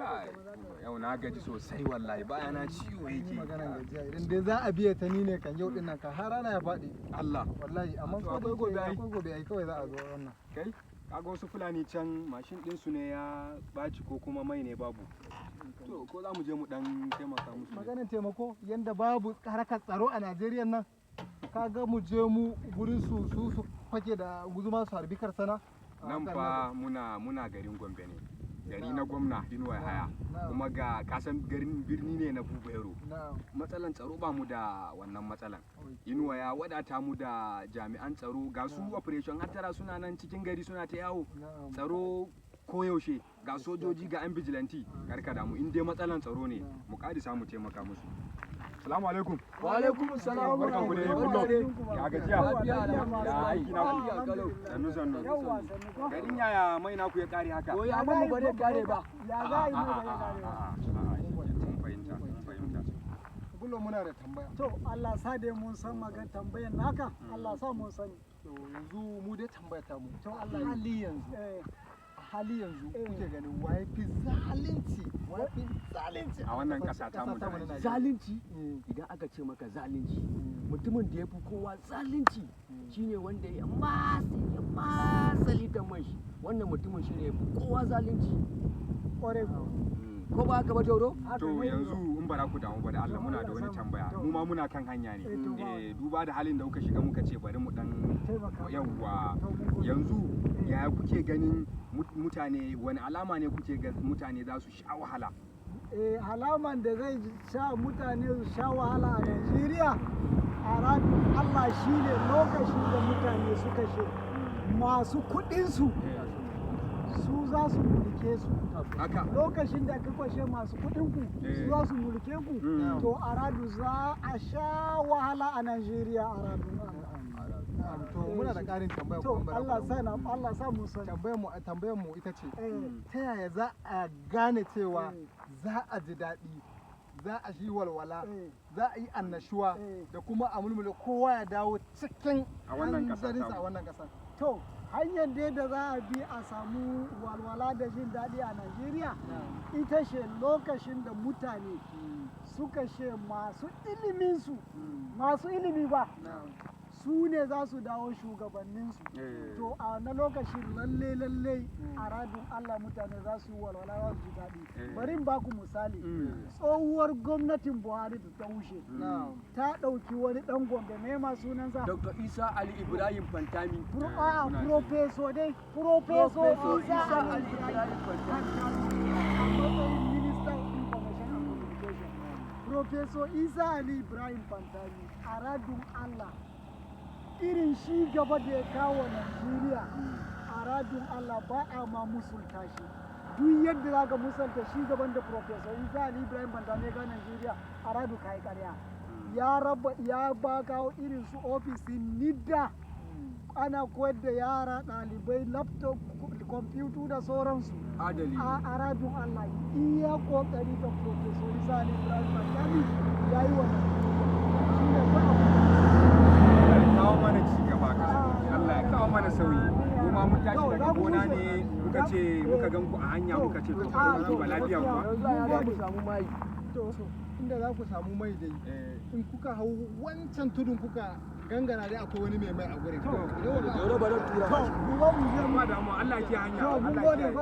Kai, yau na gaji sosai wallahi, baya na ciwo yake. Maganan gajiya, idan dai za a biya ta ni ne kan yau din nan ka har rana ya faɗi. Allah. Wallahi, amma To, ko da akwai gobe ai. Akwai gobe ai, kawai za a zo wannan. Kai, kaga wasu Fulani can, mashin ɗinsu ne ya ɓaci ko kuma mai ne babu. To, ko za mu je mu dan taimaka musu ne? Maganan taimako, yanda babu harkar tsaro a Najeriya nan, kaga mu je mu gurin su su fake da guzuma su harbi karsana. Nan fa muna garin Gombe ne, gari na gwamna Inuwa Yahaya. Kuma ga kasan garin birni ne na Buba Yaro. Matsalan tsaro, ba mu da wannan matsalan. Inuwa ya wadata mu da jami'an tsaro, ga su Operation Hattara suna nan cikin gari suna ta yawo. Tsaro koyaushe, ga sojoji, ga 'yan vigilante. Karka damu, in dai matsalan tsaro ne, mu ƙarisa mu taimaka musu. Salamu alaikum. Wa alaikum salam. Barkan ku dai. Barka dai. Ya gajiya? Lafiya, alhamdulillah. Ya aiki na ku? Lafiya kalau. Sannu sannu. Yawwa, sannu ko? Garin yaya, mai naku ya kare haka? To, ya mu ba zai kare ba? Ya za a yi mu ba zai kare ba? Mun fahimta, mun fahimta. Bulo, muna da tambaya. To, Allah sa dai mun san magan tambayan naka, Allah sa mun sani. To, yanzu mu dai tambaya ta mu. To, Allah ya Hali yanzu, a hali yanzu kuke ganin waye fi zalunci? Waye fi zalunci A wannan ƙasa tamu ta tamu na Najeriya. Najeriya? Zalunci, idan aka ce maka zalunci, mutumin da ya fi kowa zalunci shine wanda ya masa litan man shi. Wannan mutumin shine ya fi kowa zalunci. Kwarai ko. Ko ba haka ba, Jauro? Haka To, ne. yanzu in bara ku damu ba da Allah, muna da wani tambaya. Mu ma muna kan hanya ne. Eh, to ba. Eh, duba da halin da kuka shiga, muka ce bari mu dan Taimaka. Yawwa. To, mun gode. Yanzu yaya kuke ganin mutane, wani alama ne kuke ga mutane za su sha wahala? Eh, alaman da zai sa mutane su sha wahala a Najeriya a ranar Allah shine lokacin da mutane suka ce masu kuɗinsu su za su mulke su. Lokacin da ka kwashe masu kuɗinku su za su mulke ku, to a radu za a sha wahala a Najeriya a radun Allah. Na'am, to muna da ƙarin tambaya To, kuma bara Allah ku sa na Allah sa mun sani. Tambayar mu ita ce, ta yaya za a gane cewa za a ji daɗi, za a yi walwala, za a yi annashuwa da kuma a mulmule, kowa ya dawo cikin A wannan ƙasa hanzarinsa tamu. a wannan ƙasa? To, hanyar dai da za a bi a samu walwala da jin daɗi a Najeriya ita ce lokacin da mutane suka ce masu iliminsu, masu ilimi ba, su ne za su dawo shugabanninsu. To, a na lokacin lalle lalle a radun Allah mutane za su yi walwala, za su ji daɗi. Bari in baku misali. Tsohuwar gwamnatin Buhari da ta wuce ta ɗauki wani ɗan Gombe, me ma sunansa? Dr. Isa Ali Ibrahim Pantami. A'a, Muna ji. Professor dai, Professor Professor Isa Isa Ali Ali Ibrahim Ibrahim Pantami. A matsayin Minister of Information and Communication. Professor Isa Ali Ibrahim Pantami, a radun Allah, irin shi gaba da ya kawo Najeriya, a radun Allah ba a ma musulta shi. Duk yadda za ka musulta shi gaban da Professor Isa Ali Ibrahim Pantami ya kawo Najeriya, a radu kai karya. Ya raba, ya ba kawo irin su ofisin NITDA, ana koyar da yara ɗalibai laptop, kwamfutu da sauransu. Adali. A aradun Allah, iya kokari da Professor Isa Ali Ibrahim Pantami ya yi wa Najeriya shi ne ba abu. Allah ya kawo mana ci gaba ka, Allah ya kawo mana sauyi. Mu ma mun tashi To, daga za ku gona wuce. ne, muka ce muka gan ku a hanya, muka ce to bari mu duba lafiya kuwa. Yanzu a za mu samu mai? To, inda za ku samu mai dai, in kuka hau wancan tudun kuka gangara dai, akwai wani mai mai a gurin. Idan kuka Jauro, ba zan tura To, ba. mu ba mu je mu Ba damuwa, Allah ya kiyaye hanya. To, mun Allah ya gode kiyaye. ba.